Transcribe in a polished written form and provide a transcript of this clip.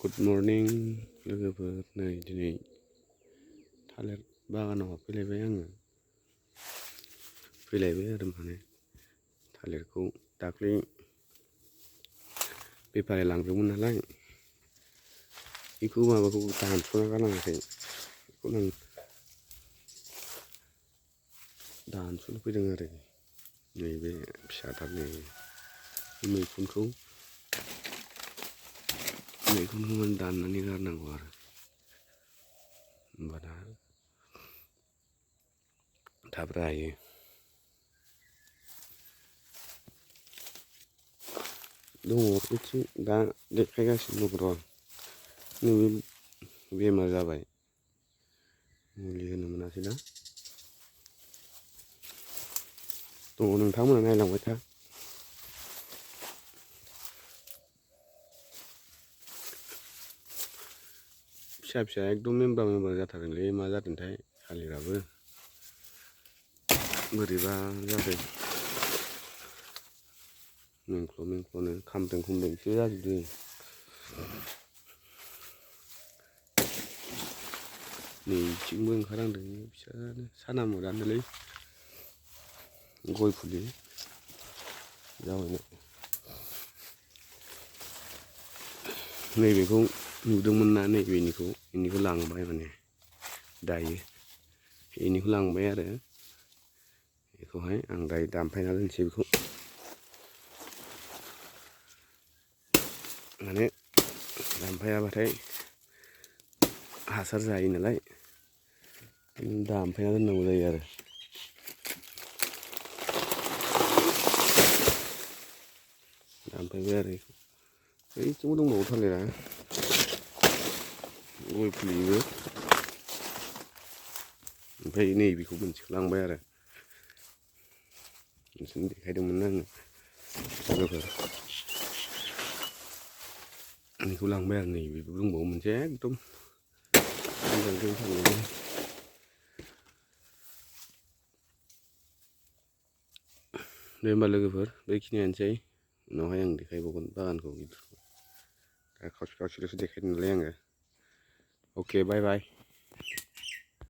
Good morning लोगोफोर नै दिनै थालिर बागानाव फैलायबाय आङो आरो माने थालिरखौ दाख्लै बेफारि लांदोंमोन नालाय बेखौ माबाखौ दानस'ना गालाङाखै बेखौ आं दानस'नो फैदों आरो नैबे फिसाथारनि मैखुनखौ माने दाननानै गारनांगौ आरो होमबाना थाब रायो। दङ बिथिं दा देखायगासिनो दं र' नैबे बेमार जाबाय मुलि होनो मोनासै ना दङ नोंथांमोना नायलांबाय था। फिसा फिसा एकदम मेम्ब्रा जाथारदोंलै मा जादोंथाय थालिराबो बोरैबा जादों मेंख्ल' खामदों खुमदोंसो जाजोबदों। नैथिंबो ओंखारहांदों फिसानो साना मुरानोलै गय फुलि जावैनो नैबेखौ नुदोंमोन ना नैबेनिखौ लांबाय माने दायो बेनिखौ लांबाय आरो बेखौहाय आं दायो दानफायना दोनसै बेखौ माने दानफायाबाथाय हासार जायो नालाय दानफायना दोननांगौ जायो आरो दानफायबाय आरो बैथिंबो दंबावो थालिरा गय फुलिबो ओमफ्राय नैबेखौ मोनसेखौ लांबाय आरो नोंसोरनो देखायदोंमोन आङो लोगोफोर बेखौ लांबाय आरो नैबेबो दंबावो मोनसे एकदम दे होमबा लोगोफोर बेखिनियानोसै उनावहाय आं देखायबावगोन बागानखौ गिदिरखौ दा खावसे खावसेल'सो देखायदों नालाय आङो अके बाय बाय।